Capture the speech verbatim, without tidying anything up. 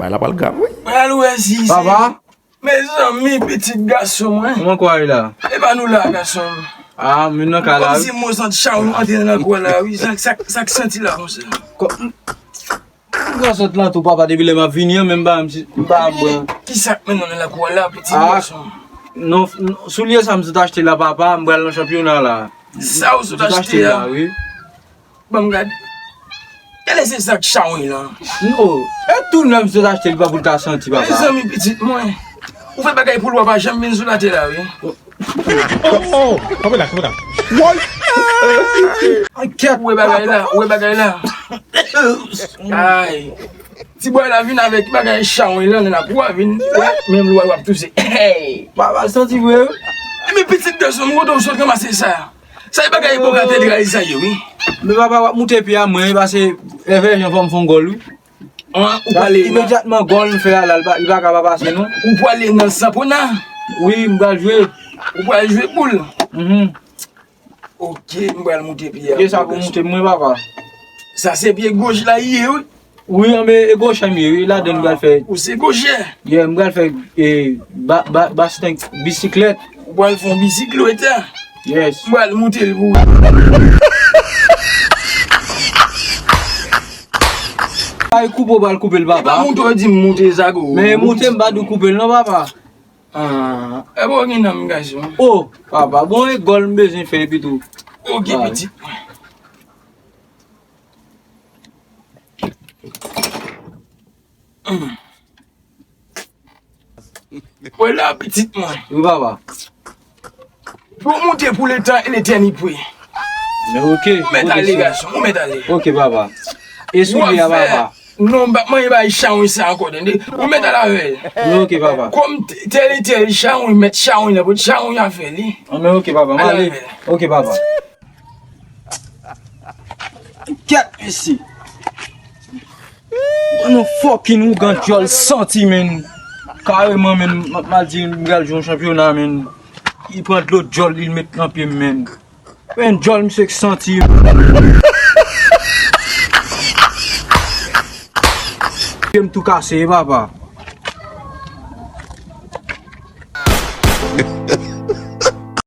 Bagay la pral grav, wi. Pral wè si se Papa? Mezanmi, pitit gason mwen. Kòman kò a ye la? E pa nou la, gason m. Ah, men nan kay la, wi. Kòmsi m santi chawony antre nan lakou a la, wi. Sa, sa, sa k santi la, konsa? Kò-, m pran sòt lan tou, papa, depi lè m ap vini an, men m pa, m pa bwè. Kisa k mennen w nan lakou a la, pitit gason m? Non, non, soulye sa m sot achte la, papa, m pral nan chanpyona la. Sa w sot achte a? Wi. Ban m gade. Gade se sa k chawony lan. Non, e tou nèf m sot achte li pa pou l ta santi, papa. Mezanmi, pitit mwen. Ou fè bagay pou lwa pa janm vin sou latè la, wi. Oh, oh, kanpe la, kanpe la. Ou wè bagay la, ou wè bagay la. Ay. Ti bòy la vin avèk bagay chawony lan, nan pou w vin wè, menm lwa w ap touse. Hey! Papa, santi vre, wi. Epi pitit gason m, kote w sot ranmase sa? Sa e bagay bon katedral sa ye, wi. Men papa, w ap moute pye a mwen, wi, pase Èvè Jan fò m fè yon gòl, wi. An, ou pale la. Imedyatman gòl m fè a la, li pa, li pa ka pa pase, non. Ou pwale nan Sanpona? Wi, m pral jwe. Ou pral jwe poul? Mhm. Ok, m pral moute pye a. Pye sa pou moute m, wi, papa. Sa se pye goch la ye, wi. Wi, anben, e gochè m ye, wi, ladan m pral fè. Ou se gochè? Yeah, m pral fè, e, ba, ba, bastenk bisiklèt. Ou pral fè yon bisiklèt, a? Yes. M pral moute l pou ou. Ay, koupe w pral koupe l, papa. E pa moute w di m moute sa, go. Men moute m pa di w koupe l, non, papa. Ah, e bon, gen nanm, gason. Oh, papa, bon, e gòl m bezwen fè epi tou. Ok, pitit mwen. Wè la, pitit mwen. Wi, papa. Ou moute pou letan e letènite. Men ok. Ou mèt ale, gason, ou mèt ale. Ok, papa. E soulye a, papa? Non, m p ap manje bay chawony sa ankò, tande. Ou mèt ale avè l. Men ok, papa. Kòm tèl e tèl chawony, mèt chawony la, pou chawony a fè li. Ah, men ok, papa, m ale. Ok, papa. Kèt, mesye. Mwen, yon fucking ougan djòl santi, menn. Kareman, menn, m ap mal di, m pral jwe yon chanpyona, menn. Li pran dlo djòl, li met nan pye m, menn. Menn, djòl misye k santi. Pye m tou kase, papa.